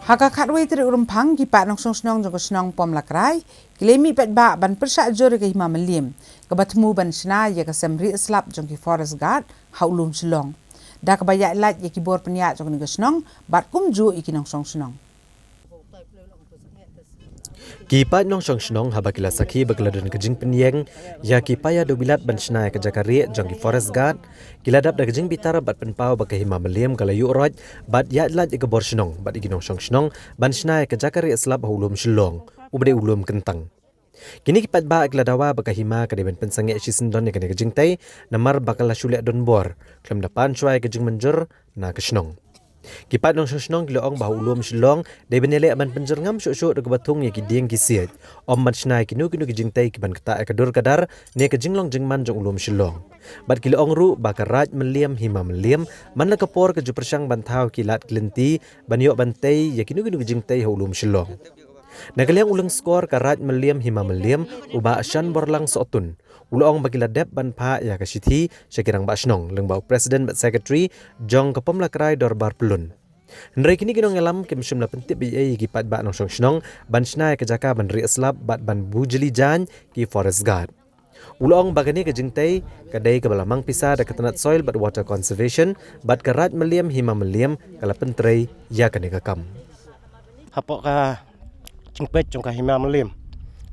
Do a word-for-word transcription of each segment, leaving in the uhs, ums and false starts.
Ha ka khatwei tarik u Rymphang, ki paid nongshong shnong jong ka shnong Pomlakrai ki la mih paidbah ban pyrshah jur ïa ka hima mylliem kaba thmu ban shna ïa ka sem rieh slap jong ki Forest Guard ha u lum Shillong, da kaba ïaid lait ïa ki bor pynïaid jong kane ka shnong bad kumjuh ïa ki nongshong shnong. Ki paid nongshong shnong haba ki la sakhi ba ka la don ka jingpynïeng ïa ki paia dewbilat ban shna ïa ka jaka rieh jong ki Forest Guard, ki la dap da ka jingbitar bad pynpaw ba ka hima mylliem ka la ïuh roit bad ïaid lait ïa ka bor shnong bad ïa ki nongshong shnong ban shna ïa ka jaka rieh slap ha u lum Shillong, uba dei u lum kyntang. Kine ki paidbah ki la dawa ba ka hima ka dei ban pynsangeh shisyndon ïa kane ka jingtei, namar ba ka la shu leh donbor khlem da pan shuwa ïa ka jingmynjur na ka shnong. Ki paid nongshong shnong ki la ong ba ha u lum Shillong dei ban ïaleh ban pynjyrngam shuh shuh da kaba thung ïa ki dieng ki siej, ym ban shna ïa kino kino ki jingtei ki ban ktah ïa ka dur ka dar ne ka jinglong jingman jong u lum Shillong. Bad ki la ong ruh ba ka raid mylliem hima mylliem man la ka por ka ju pyrshang ban thaw ki lad ki lynti ban ïoh ban tei ïa kino kino ki jingtei ha u lum Shillong. Na ka liang u lyngskor ka raid mylliem hima mylliem, u Bah Shanborlang Sohtun, u la ong ba ki la dep ban phah ïa ka shithi sha ki rangbah shnong, lyngba u president bad secretary jong ka Pomlakrai Dorbar Pyllun. Hynrei kine ki nongïalam kim shym la pyntip ei ei ïa ki paidbah nongshong shnong ban shna ïa ka jaka ban rieh slap bad ban bujli jaiñ ki Forest Guard. U la ong ba kane ka jingtei ka dei kaba la mang pisa da ka tnat Soil bad Water Conservation, bad ka raid mylliem hima mylliem ka la pyntrei ïa kane ka kam. Hapoh ka jingpeit jong ka hima mylliem,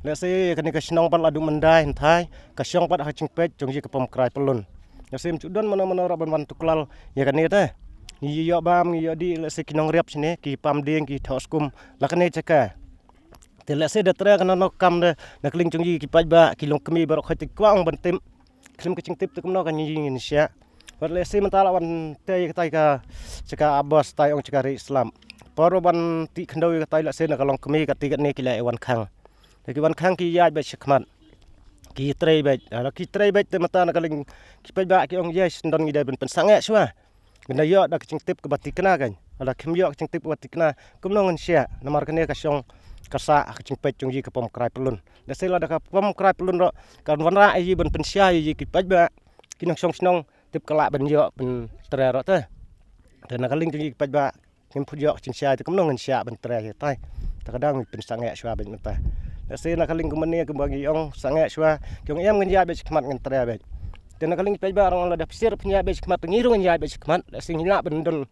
lehse kane ka shnong pat la duh myndai hynthai, ka shong pat ha ka jingpeit jong ïa ka Pomlakrai Pyllun. Lehse ym ju don mano mano ruh ban wan tuklal ïa kane te. Ngi ïoh bam, ngi ïoh dih, lehse ki nongriap shane ki pam dieng, ki thoh skum la kane jaka. Te lehse da trei kano kano ka kam de, na ka liang jong ïa ki paidbah ki longkmie baroh khoit te kwah ong ban tip. Khlem ka jingtip te kumno kan ïa ngin shah. Bad lehse mynta la wan tei ïa katai ka jaka abos, tai ong jaka rieh slap. Por ban tih khyndew ïa katai, lehse na ka longkmie kati katne ki la wan khang. Te ki wan khang ki ïaid beit shakhmat, ki trei beit. Haba ki trei beit te mynta na ka liang ki paidbah ki ong ïa shisyndon ngi dei ban pynsangeh shuwa. Ngin da ïoh da ka jingtip kaba thikna kan. Lada kim ïoh ka jingtip kaba thikna, kumno ngin shah, namar kane ka shong ka sah ha ka jingpeit jong ïa ka Pomlakrai Pyllun. Lehse lada ka Pomlakrai Pyllun ruh kan wanrah ïa ban pynshai ïa ki paidbah, ki nongshong shnong, tip ka lah ban ïoh pyntrei ruh te. Te na ka liang jong ïa ki paidbah, kim put ïoh ka jingshai te kumno ngin shah ban trei ïa tai. Te ka dang pynsangeh shuwa beit mynta. Lehse na ka liang kumne kumba ngi ong sangeh shuwa, ki ong em ngin ïaid beit shakhmat, ngin trei beit. Te na ka liang paidbah ruh lada phi sir phin ïaid beit shakhmat, te ngi ruh ngin ïaid beit shakhmat. Lehse ngi lah ban don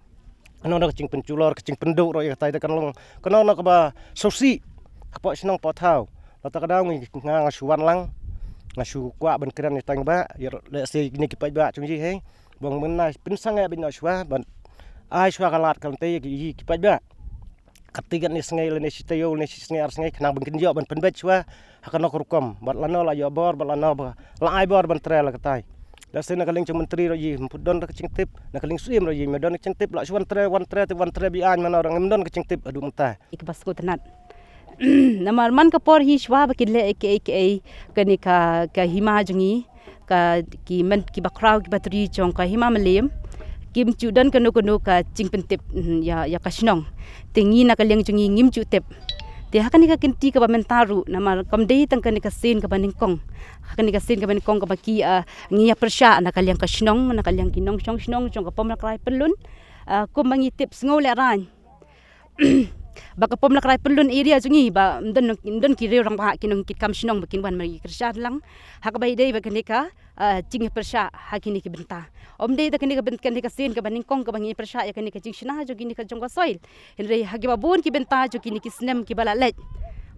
kano kano ka jingpynjulor, ka jingpynduh ruh ïa katai te kan long kano kano kaba sngewsih hapoh shnong hapoh thaw. Lada ka dang ngi, nga, nga shu wan lang, nga shu kwah ban kren ïa tang ba ïa, lehse kine ki paidbah jong ngi hei, ba ngin pynsangeh beit noh shuwa ban ai shuwa ka lad ka lynti ïa ki, ïa ki paidbah. Kati katne sngi lane shi taïew lane shi sngi ar sngi khnang ba ngin ïoh ban pynbeit shuwa ha kano ka rukom, bad lano la ïoh bor, bad lano ba la ai bor ban trei la katai. Lehse na ka liang jong myntri ruh ïa ym put don ka jingtip, na ka liang Syiem ruh ïa ym don ka jingtip, la shu wan trei, wan trei te wan trei biang, mano ruh ngim don ka jingtip haduh mynta. Ïa kaba sngewtynnat. Namar man ka por hi shuwa ba kin leh ei kaei kaei kane ka, ka hima jong ngi, ka, ki men, kiba khraw, kiba tri jong ka hima mylliem, kim ju don kano kano ka jingpyntip, mm, ïa, ïa ka shnong. Te ngi na ka liang jong ngi ngim ju tip. Te ha kane ka kynti kaba mynta ruh, namar kam dei tang kane ka sien kaba nyngkong. Ha kane ka sien kaba nyngkong kaba ki, ah, ngi ïa pyrshah na ka liang ka shnong, na ka liang ki nongshong shnong jong ka Pomlakrai Pyllun. Ah, kumba ngi tip sngew lehraiñ ba ka Pomlakrai Pyllun area jong ngi ba ym don, ym don ki riew rangbah, ki nongkitkam shnong ba kin wan ban ïa pyrshah lang ha kaba ïadei bad kane ka, ah, jingpyrshah ha kine ki bynta. Ym dei da kane ka byn-, kane ka sien kaba nyngkong kaba ngi pyrshah ïa kane ka jingshna jong kine ka jong ka Soil. Hynrei ha kiba bun ki bynta jong kine ki snem kiba la leit,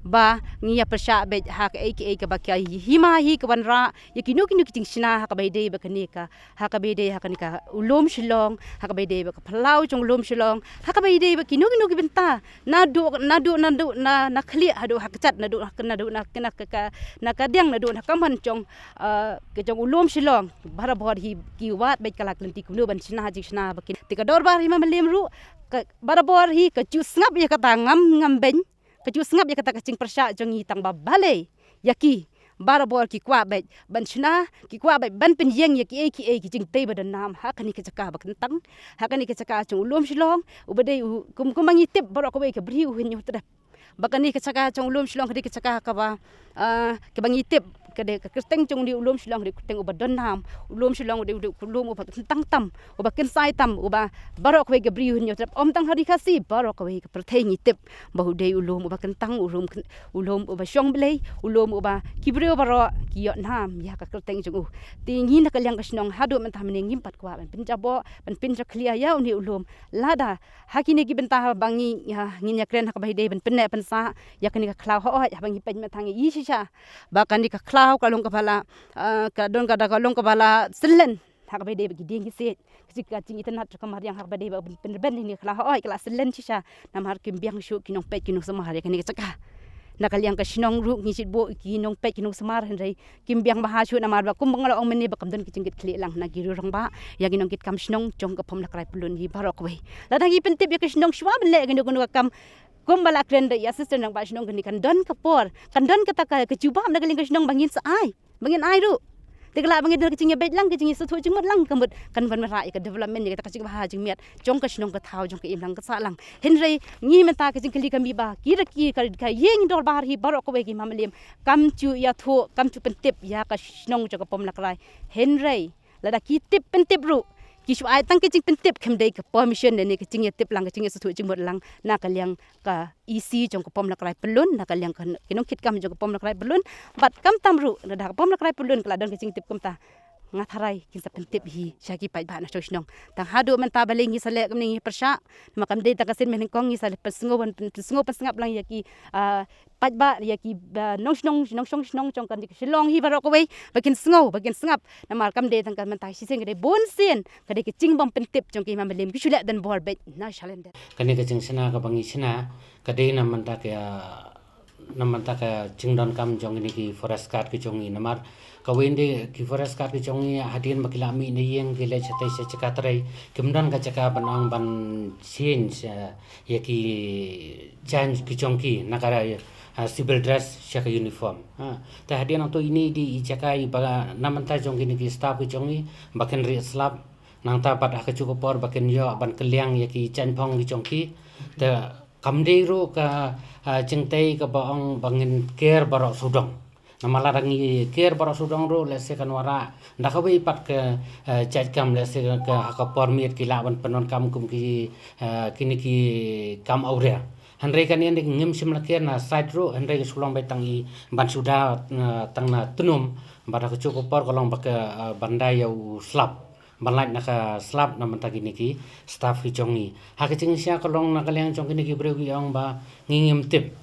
ba ngi ïa pyrshah beit ha kaei kaei kaba ka hima hi ka wanrah ïa kino kino ki jingshna ha kaba ïadei bad kane ka, ha kaba ïadei ha kane ka u lum Shillong, ha kaba ïadei bad ka phyllaw jong u lum Shillong, ha kaba ïadei bad kino kino ki bynta, naduh, naduh, naduh na, na khlieh haduh ha kjat, naduh ha, naduh na, na ka, ka, na ka diang, naduh na ka mon jong, ah, ka jong u lum Shillong. Barabor hi ki wad beit ka lad ka lynti kumno ban shna jingshna ba kin. Te ka dorbar hima mylliem ruh ka barabor hi ka ju sngap ïa kata, ngam, ngam beiñ, ka ju sngap ïa kata ka jingpyrshah jong ngi, tang ba balei ïa ki barabor ki kwah beit ban shna, ki kwah beit ban pynïeng ïa kiei kiei ki jingtei ba don nam ha kane ka jaka ba kyntang, ha kane ka jaka jong u lum Shillong, uba dei u, kum, kumba ngi tip baroh kawei, ka Bri U Hynñiewtrep. Ba kane ka jaka jong u lum Shillong ka dei ka jaka kaba, ah, kaba ngi tip ka dei ka kyrteng jong u lum Shillong ka dei kyrteng uba don nam, u lum Shillong u dei u lum uba kyntang tam, uba kynsai tam, uba baroh kawei ka briew hynñiew trep, ym tang ha ri Khasi, baroh kawei ka pyrthei ngi tip ba u dei u lum uba kyntang, u lum, u lum uba shong Blei, u lum uba ki briew baroh ki ïoh nam ïa ka kyrteng jong u. Te ngi na ka liang ka shnong haduh mynta mynne ngim pat kwah ban pynjaboh, ban pynjakhlia ïa une u lum. Lada ha kine ki bynta ba ngi, ah, ngin ïakren ha kaba ïadei ban pynneh pynsah ïa kane ka khlaw, hooid, haba ngi peit mynta ngi ïohi shisha ba kane ka khlaw ka long kaba la, ah, ka don ka da ka long kaba la syllen ha kaba ïadei bad ki dieng ki siej. Ka jing, ka jingitynnad jong ka mariang ha kaba ïadei bad ban pynrben ïa kane ka khlaw, hooid, ka la syllen shisha. Namar kim biang shuh ki nongpeit ki nongsumar ïa kane ka jaka. Na ka liang ka shnong ruh ngi shait buh ki nongpeit ki nongsumar, hynrei kim biang bha shuh namar ba kumba nga la ong mynne ba kam don ki jingkitkhlieh lang na ki rangbah ïa ki nongkitkam shnong jong ka Pom Lakrai Pyllun hi baroh kawei. Lada ngi pyntip ïa ka shnong shuwa ban leh kano kano ka kam, kumba la kren da i assistant rangbah shnong, kane kan don ka por, kan don kata ka, ka jubab na ka liang ka shnong ba ngin sa ai, ba ngin ai ruh. Te ka lah ba ngin don ka jingïabeit lang, ka jingïasngewthuh jingmut lang, ka mut kan wanrah ïa ka development, ïa kata ka jingbha jingmiat jong ka shnong ka thaw, jong ka imlang ka sahlang. Hynrei ngi mynta ka jingkylli ka mih ba ki da ki ka, ka ïing dorbar hi baroh kawei ki Hima Mylliem kam ju ïathuh, kam ju pyntip ïa ka shnong jong ka Pom Lakrai. Hynrei lada ki tip pyntip ruh, ki shu ai tang ka jingpyntip, kam dei ka permission ne ka jingïatip lang, ka jingïasngewthuh jingmut lang na ka liang ka E C jong ka Pom Lakrai Pyllun, na ka liang ka, ki nongkitkam jong ka Pom Lakrai Pyllun. Bad khamtam ruh lada ka Pom Lakrai Pyllun ka la don ka jingtip kumta, nga tharai kin sa pyntip hi sha ki paidbah na shnong shnong. Tang haduh mynta balei ngi sa leh kumne ngi pyrshah, namar kam dei tang ka sien mynnyngkong, ngi sa leh pynsngew, pyn-, pynsngew pynsngap lang ïa ki, ah, paidbah, ïa ki, ah, nongshnong, nongshnong shnong jong ka Shillong hi baroh kawei ba kin sngew, ba kin sngap. Namar kam dei tang ka mynta shisien, ka dei bunsien ka dei ka jingbym pyntip jong ki Hima Mylliem, ki shu leh don bor beit na shalyndet. Kane ka jingshna kaba ngi shna ka dei na mynta ka, na mynta ka jingdonkam jong kine ki forest guard ki jong ngi, namar kawei de ki forest guard ki jong ngi hadien ba ki la mih na ïing ki leit shatei sha jaka trei, kim don ka jaka ban ong ban change, eh, ïa ki, change ki jong ki na ka, eh, civil dress sha ka uniform. Ha. Te hadien nangto ine i dei i jaka iba na mynta jong kine ki staff ki jong ngi ba kin rieh slap, nangta bad ha kajuh ka por ba kin ïoh ban kylliang ïa ki jaiñphong ki jong ki. Te kam dei ruh ka, ah, jingtei kaba ong ba ngin ker baroh sawdong. Namar lada ngi ker baroh sawdong ruh lehse kan wanrah da kawei pat ka, eh, jait kam, lehse ka, ha ka por miet ki lah ban pyndonkam kum ki, eh, kine ki kam awria. Hynrei kane ngim shym la ker na site ruh, hynrei ka shu long beit tang i ban suda, eh, tang na tnum, bad ha kajuh ka por ka long ba ka, eh, ban da ïa u slap, ban lait na ka slap na mynta kine ki staff ki jong ngi. Ha ka jingshisha ka long na ka liang jong kine ki briew ki ong ba ngi ngim tip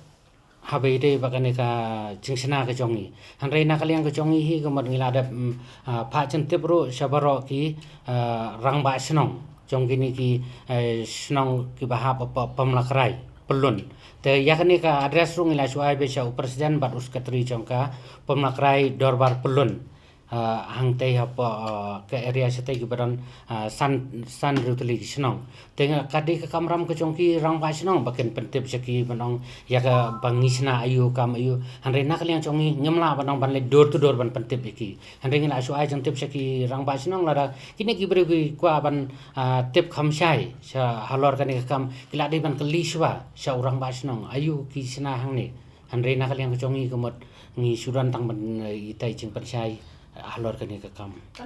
haba ïadei bad kane ka jingshna ka jong ngi. Hynrei na ka liang ka jong ngi hi ka mut ngi la dep, mm, ah, phah jingtip ruh sha baroh ki, ah, rangbah shnong jong kine ki, eh, shnong kiba hap hapoh Pom Lakrai Pyllun. Te ïa kane ka address ruh ngi la shu ai beit sha u president bad u secretary jong ka Pom Lakrai Dorbar Pyllun. Ah, hangtei hapoh, ah, ka area shatei kiba don, ah, san, san hynriew tylli ki shnong. Te nga, ka dei ka kamram ka jong ki rangbah shnong ba kin pyntip sha ki ban ong ïa kaba ngi shna aiu, kam aiu. Hynrei na ka liang jong ngi ngim lah ban ong ban leit door to door ban pyntip ïa ki. Hynrei ngi la shu ai jingtip sha ki rangbah shnong, lada kine ki briew ki kwah ban, ah, tip kham shai sha halor kane ka kam, ki la dei ban kylli shuwa sha u rangbah shnong aiu ki shna hangne. Hynrei na ka liang ka jong ngi ka mut ngi shu don tang ban, eh, itai jingpynshai, eh, halor kane ka kam.